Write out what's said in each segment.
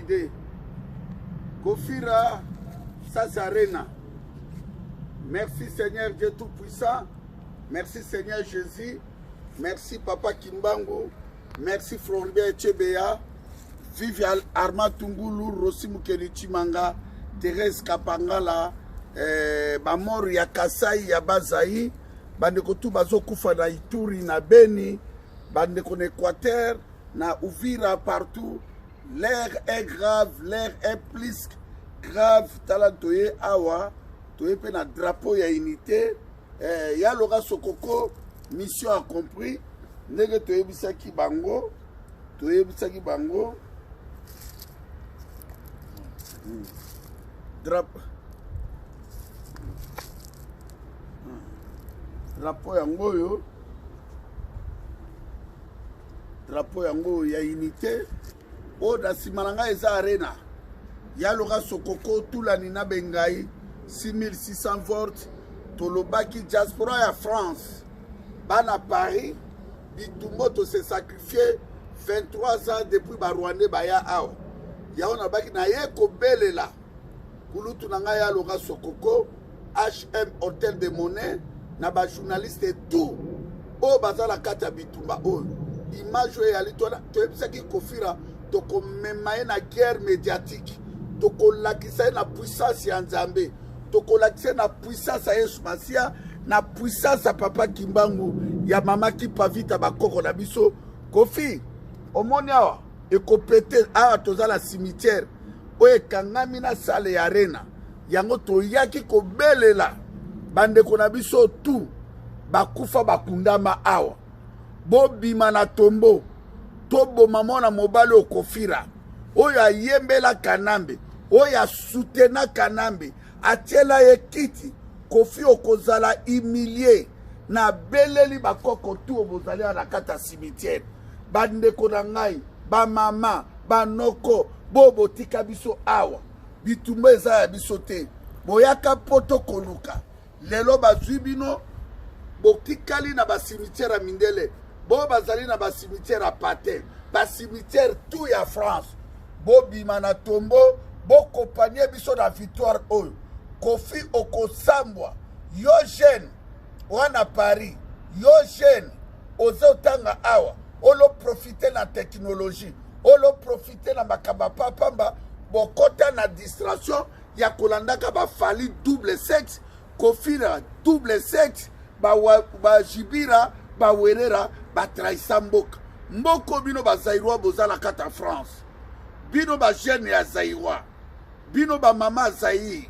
Idée. Kofira Sazarena. Merci Seigneur Dieu Tout-Puissant. Merci Seigneur Jésus. Merci Papa Kimbangu. Merci Floribert Echebea. Vive Armand Tungulu, Rossi Mukeli Chimanga, Thérèse Kapangala, eh, bamor ya Kasai ya Bazai, bandeko tu bazokufa na Ituri na Beni, bandeko na Équateur, na Uvira partout. L'air est grave, l'air est plus grave. Tala toye awa, toye pe na drapeau ya unité. Eh, ya Laura Sokoko, mission accomplie. Ndenge toyebisaki bango, toyebisaki bango. Drapeau. Drapeau yango oyo. Drapeau yango ya unité. Oyo na nsima na ngai eza arena. Ya Laura Sokoko, Tulani na Bengai, 6600 volts. Tolobaki diaspora ya France, bana Paris, bitumbo to se sacrifier 23 ans depuis ba Rwandais baya awa. Yango nalobaki naye kobelela kulutu na ngai ya Laura Sokoko, HM Hotel de Monnaie, na ba journaliste et tout oyo baza na kati ya bitumba oyo. Image oyo eyali toyebisaki Kofira tokomema ye na guerre médiatique, tokolakisa ye na puissance ya Nzambe, tokolakisa ye na puissance ya Yesu Masiya, na puissance ya Papa Kimbangu, ya Mama Kipavita, bakoko na biso. Kofi, omoni awa ekopete awa, toza na cimetière oyo ekangami na salle ya arena. Yango toyaki kobelela bandeko na biso tout bakufa bakundama awa, bobima na tombo, toboma mwana mobali okofira oyo ayembela Kanambe, oyo asutena Kanambe, atiela ye kiti. Kofi okozala humilie. Na beleli bakoko tu oyo bozali awa na kati ya cimetière, bandeko na ngai, bamama, banoko, bo botika biso awa, bitumba eza ya biso te. Boyaka poto koluka, lelo bazwi bino, botikali na ba cimetière ya mindele, bo bazali na ba cimetière ya Patin, ba cimetière tout ya France. Bobima na tombo, bokopanie biso na victoire oyo. Kofi okosambwa, yo jeune wana Paris, yo jeune ozotanga awa, olo profiter na technologie, olo profiter na makambo ya pamba, bokota na distraction ya kolandaka ba Fally double sexe, Kofira double sexe, ba Jibira, ba Werera, ba trahisa mboka. Mboko bino ba Zaïrois boza na kati ya France, bino ba jeune ya Zaïrois, bino ba mama Zaïre,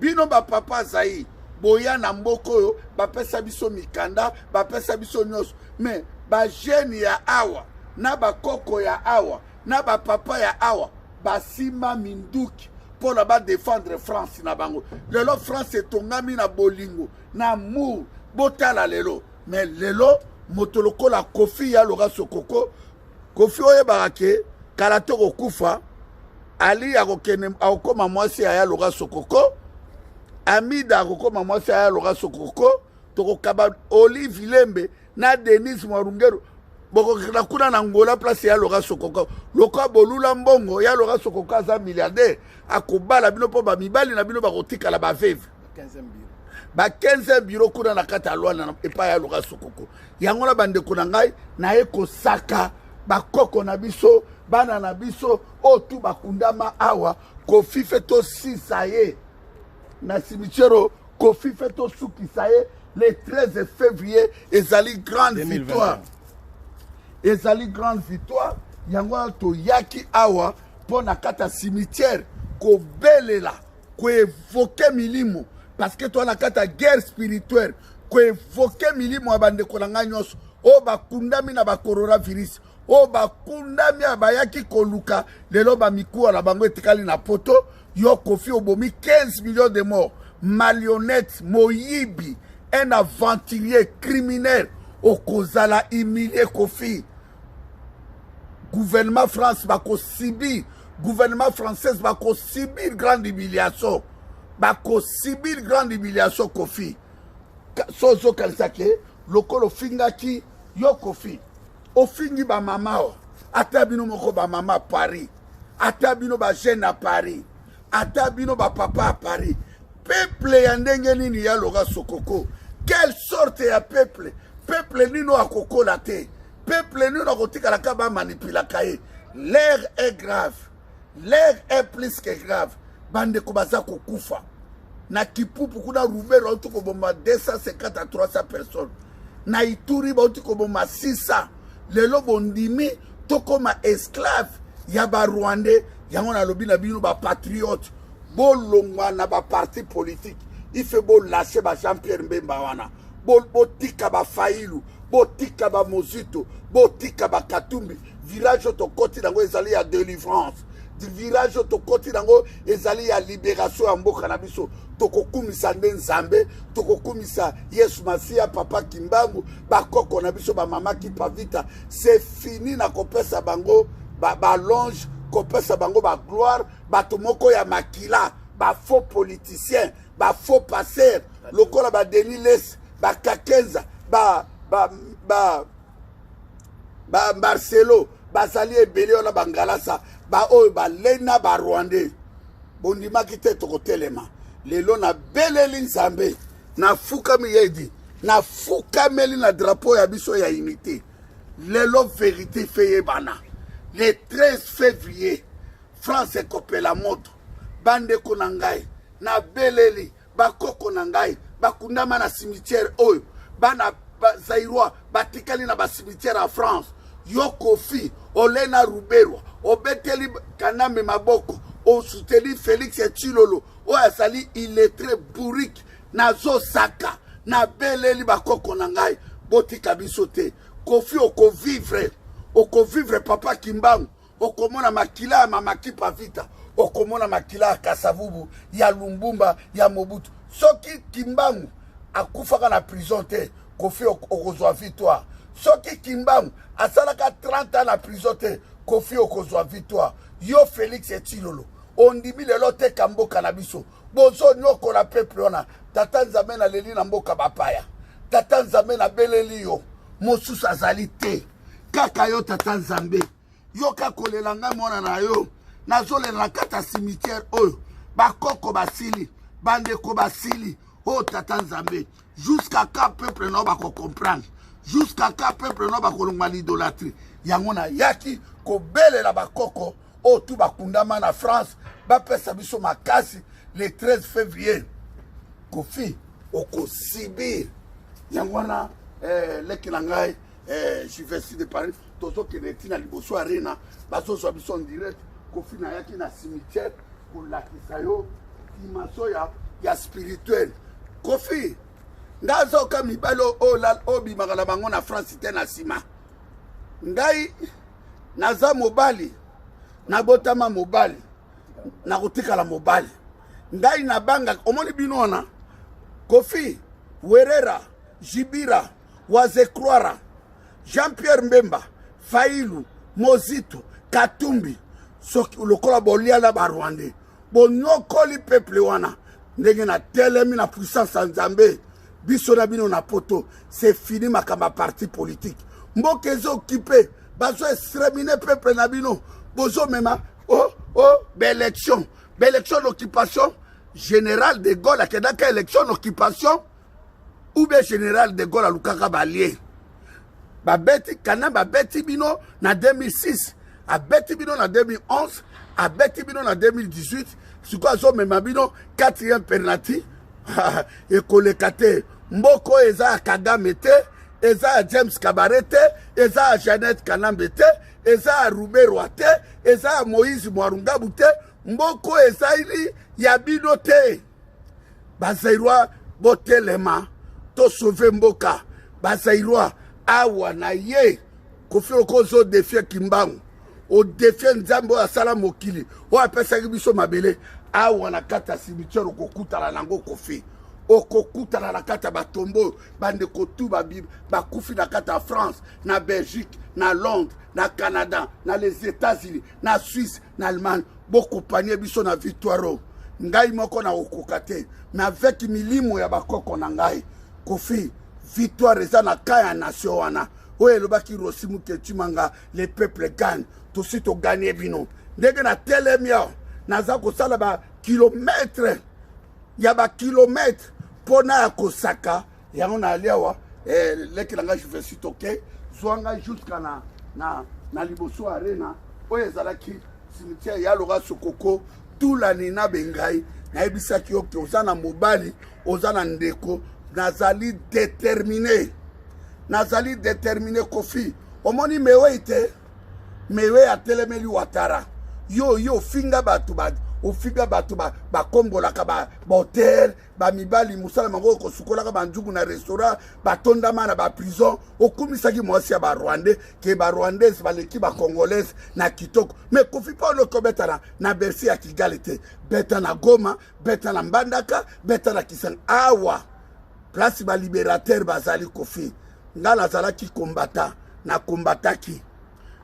bino ba papa Zaïre, boya na mboka oyo bapesa biso mikanda, bapesa biso nyonso, mais ba jeune ya awa na bakoko ya awa na ba papa ya awa basimba minduki mpona ba défendre France na bango. Lelo France etongami na bolingo na amour, botala lelo. Mais lelo moto lokola Kofi ya Laura Sokoko, Kofi oyebaka ke kala to kokufa, Ali akokende akokoma mwasi ya Laura Sokoko, Amida akokoma mwasi ya Laura Sokoko, tokokaba Olive Lembe na Denise Mwarungeru, bokokenda kuna na Angola place ya Laura Sokoko. Lokola bolula mbongo ya Laura Sokoko aza milliardaire, akobala bino mpo ba mibali na bino bakotikala ba veuve. Ba 15 bureau kuna na kati ya Luanda epai ya Laura Sokoko. Yango na bandeko na ngai naye kosaka bakoko na biso, bana na biso oyo tu bakundama awa. Kofi fe tosisa ye na cimetière, Kofi fe tosukisa ye le 13 février. Ezali grande 2021. victoire, ezali grande victoire. Yango wana toyaki awa mpo na kati ya cimetière kobelela, koevoke milimo, parce que toza na kati ya guerre spirituelle, koevoke milimo ya bandeko na ngai nyonso oyo bakundami na ba coronavirus, oyo bakundami ya bayaki koluka lelo bamikuwa na bango etikali na poto. Yo Kofi obomi 15 millions de morts, marionnette, moyibi, un aventurier criminel, okozala humilié. Kofi, gouvernement France bakosubir, gouvernement française bakosubir grande humiliation, bakosubir grande humiliation. Kofi, so ozokanisa ke lokolo ofingaki yo Kofi, ofingi bamama oyo, ata bino moko bamama Paris, Ata bino bajeune ya Paris, ata bino bapapa ya Paris, peuple ya ndenge nini ya Laurent Sokoko? Quelle sorte ya peuple? Peuple nini oyo akokola te? Peuple nini akotikala kaka bamanipulaka ye? L'air est grave, l'air est plus que grave. Bandeko baza kokufa na Kipupu kuna, Ruberwa auti koboma 250 à 300 personnes, na Ituri bauti koboma 600. Lelo bondimi tokoma esclave ya Barwandais. Yango nalobi na bino bapatriote, bolongwa na baparti politique, ife bolâcher ba Jean Pierre Mbemba wana, botika baFayulu, botika baMozito, botika baKatumbi. Virage oyo tokoti nango ezali ya délivrance, virage oyo tokoti nango ezali ya libération ya mboka na biso. Tokokumisa nde Nzambe, tokokumisa Yesu Masiya, Papa Kimbangu, bakoko na biso, bamama Kipavita. C'est fini na kopesa bango balonge, ba kopesa bango bagloire. Bato moko ya makila, bafaux politicien, bafaux pasteur lokola baDenis Lessie, bakakenza, ba, ba, ba, ba Marcelo, bazali ebele wana, bangalasa baoyo balena Barwandais. Bondimaki te, tokotelema lelo. Nabeleli Nzambe, nafukami yedi, nafukameli na drapeau ya biso ya unité. Lelo vérité fe yebana. Le 13 février, France ekopela moto. Bandeko na ngai, nabeleli bakoko na ngai bakundama na cimetière oyo bana Zaïrois batikali na bacimetière ya France. Yo Kofi olena Ruberwa, obeteli Kanambe maboko, osuteli Félix Tshilolo oyo azali illettré, bourrique. Nazosaka, nabeleli bakoko na ngai, botika biso te. Kofi, okovivre, okovivre. Papa Kimbangu, okomona makila ya mama Kipavita, okomona makila ya Kasavubu, ya Lumbumba, ya Mobutu. Soki Kimbangu akufaka na prison te, Kofi, okozwa victoire. Soki Kimbangu asalaka 30 ans na prison te, Kofi, okozwa victoire. Yo Félix Tshilolo, ondimi lelo teka mboka na biso, bozonyokola peuple wana. Tata Nzambe, naleli na mboka bapaya. Tata Nzambe, nabeleli yo, mosusu azali te, kaka yo. Tata Nzambe, yoka kolela ngai mwana na yo. Nazolela na kati ya cimetière oyo, bakoko basili, bandeko basili. Oyo Tata Nzambe, jusqu'à quand peuple na yo bakocomprendre? Jusqu'à quand peuple na yo bakolongwa l'idolâtrie? Yango nayaki kobelela bakoko oyo tu bakundama na France, bapesa biso makasi. Le 13 février, Kofi, okosibir yango wana. Leki na ngai, Juvesi de Paris, tozokende ntina liboso Arena, bazozwa biso en direct. Kofi, nayaki na cimetière kolakisa yo dimension ya spirituel. Kofi, ngai azoka mibali oyo obimaka na bango na France te. Na nsima ngai naza mobali, nabotama mobali, nakotikala mobali. Ngai nabangaka, omoni bino wana, Kofi, Werera, Jibira, Wazekroira, Jean-Pierre Mbemba, Fayulu, Mozito, Katumbi, soki lokola bolia na Barwandais, bonyokoli peuple wana. Ndenge natelemi na puissance ya Nzambe, biso na bino na Poto, c'est fini makambo ya parti politique. Mboka eza occupé, bazo exterminer peuple na bino, bozomema o o baélection, baélection d'occupation. Général de Gaulle akendaka élection d'occupation ou bien général de Gaulle alukaka balie babeti kana babeti bino na 2006, abeti bino na 2011, abeti bino na 2018, sikoyo azomema bino 4e penalty. Ekoleka te. Mboka oyo eza ya Kagame te, eza ya James Kabare te, eza ya Jeannette Kanambe te, eza ya Ruberwa te, eza ya Moïse Mwarungabu te. Mboka oyo ezali ya bino te. Bazaïrois, botelema, tosauver mboka. Bazaïrois, awa na ye Kofi, oko ozodéfier Kimbangu, odéfier Nzambe oyo asala mokili, oyo apesaki biso mabele. Awa na kati ya cimetière, okokutana nango. Kofi, okokutana na kati ya batombo oyo bandeko tu bakufi na kati ya France, na Belgique, na Londres, na Canada, na les États-Unis, na Suisse, na Allemagne. Bokopanie biso na victoire oyo. Ngai moko nakokoka te, mais avec milimo ya bakoko na ngai, Kofi, victoire eza na ka ya nation wana oyo elobaki Rossy Mukendi Tshimanga: "Le peuple gagne." Tosi togagner bino. Ndenge natelemi awa, naza kosala bakilometre ya bakilometre mpo na ya kosaka yango. Nayali awa, leki na ngai Juvesi Toke, zwa ngai jusqu'à na liboso arena oyo ezalaki cimetière ya Loka Sokoko. Tulani na bengai, nayebisaki yo ke oza na mobali, oza na ndeko. Nazali déterminé, nazali déterminé. Kofi, omoni mewei te, mewei atelemeli Watara. Yo ofinga bato, ofinga bato bakombolaka bahotel, bamibali mosala bango kosukolaka banjugu na restaurant, batondama na baprison. Okumisaki mwasi ya Barwandais, ke Barwandaise baleki Bacongolaise na kitoko. Mais Kofi, mpo oloki obeta na Bercy ya Kigali te, beta na Goma, beta na Mbandaka, beta na Kisanga, awa place balibérateur bazali. Kofi, nga nazalaki kombata, nakombataki,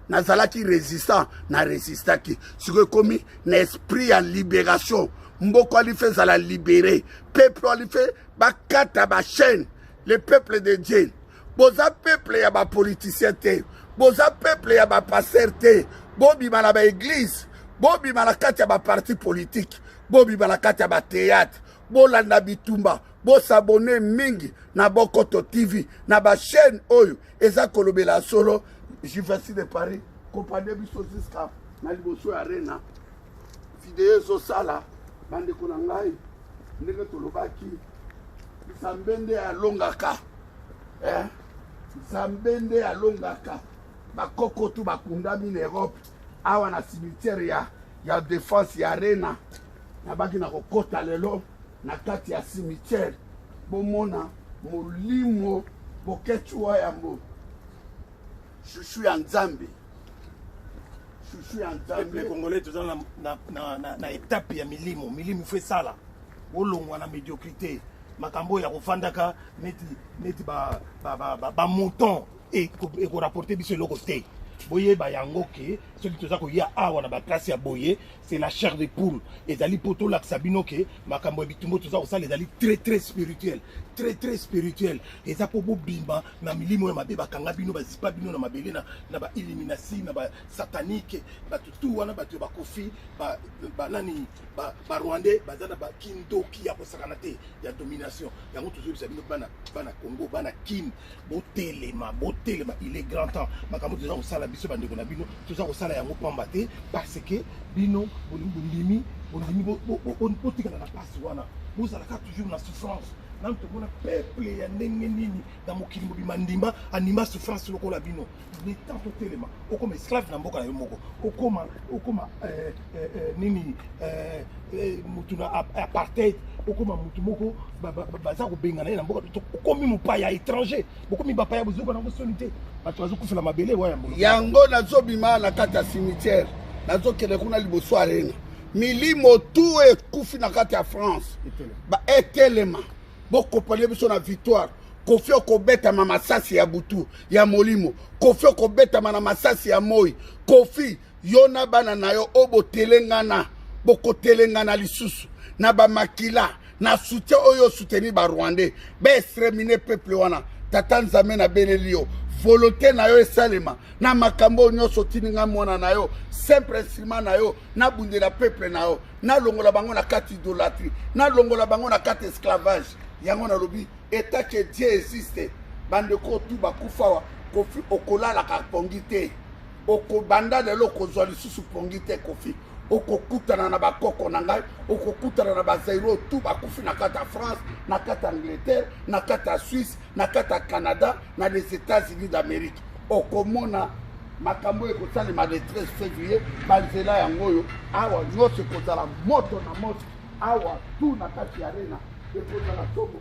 nazalaki résistant, na résistaki. Sikoyo ekomi na esprit ya libération. Mboka alife ezala libéré, peuple alife bakata bachaîne. Le peuple de Dieu, boza peuple ya bapoliticien te, boza peuple ya bapasteur te. Bobima na baéglise, bobima na kati ya baparti politique, bobima na kati ya bathéâtre, bolanda bitumba. Bos'abonner mingi na Bokoto TV, na bachaîne oyo eza kolobela solo. Juvesi de Paris, kopande biso jusqu'à na liboso ya arena. Video ezosala, bandeko na ngai, ndenge tolobaki, Nzambe nde alongaka, eh? Nzambe nde alongaka. Bakoko tu bakundami na Europe, awa na cimetière ya Défense ya arena. Nabaki na kokɔta lelo na kati ya cimetière, bomona molimo Boketshu Yambo, chouchou ya Nzambe, chouchou ya Nzambe. Peuple congolais, toza na étape ya milimo. Milimo faut esala, olongwa na médiocrité. Makambo oyo ya kofandaka neti bamouton ekorapporter biso eloko te. Boyeba yango ke soki toza koya awa na baplace ya boye, c'est la chair de poule. Ezali mpo tolakisa bino ke makambo ya bitumba toza kosala ezali très très spirituel, très très spirituel. Eza mpo bobima na milimo ya mabe bakanga bino, bazipa bino na mabele, na bailluminati, na basatanique. Bato tu wana, bato ya bakofi, banani, Barwandais, baza na bakindoki ya kosakana te ya domination. Yango tozoyebisa bino, bana Congo, bana Kine, botelema, botelema, il est grand temps. Makambo toza kosala, biso bandeko na bino, toza kosala yango pamba te, parce que bino bondimi, bondimi botikala na place wana, bozalaka toujours na souffrance. Nanu tomona peuple ya ndenge nini na mokili mobima ndimba andima souffrance lokola bino? Le temps totelema. Okoma esclave na mboka na yo moko, okoma nini, mutu na apartheid, okoma mutu moko baza kobengana ye na mboka, okomi mopaya, étranger, bokomi bapaya. Bozoka nango soni te, bato bazokufela mabele wa yambo. Yango nazobima na kati ya cimetière, nazokende kuna liboso arena. Milimo tu ekufi na kati ya France etelema, bokopane biso na victoire. Kofi, okobetama masasi ya butu ya molimo. Kofi, okobetama na masasi ya moi. Kofi, yo na bana na yo oyo botelengana, bokotelengana lisusu na bamakila na soutien oyo osoutenir Barwandais, baexterminer peuple wana. Tata Nzambe, nabeleli yo, volonté na yo esalema na makambo oyo nyonso otindi ngai, mwana na yo, simple instrument na yo. Nabundela peuple na yo, nalongola bango na kati idolâtrie, nalongola bango na kati esclavage. Yango nalobi, état que Dieu existe. Bandeko tu bakufa wa, Kofi, okolalaka pongi te. Okobanda lelo, okozwa lisusu pongi te. Kofi, okokutana na bakoko na ngai, okokutana na bazairo tu bakufi na kati ya France, na kati ya Angleterre, na kati ya Suisse, na kati ya Canada, na les États-Unis d'Amérique. Okomona makambo oyo ekosalema le 13 février. Banzela yango oyo awa nyonso ekozala moto na moto awa, tu na kati ya arena ekozala somo.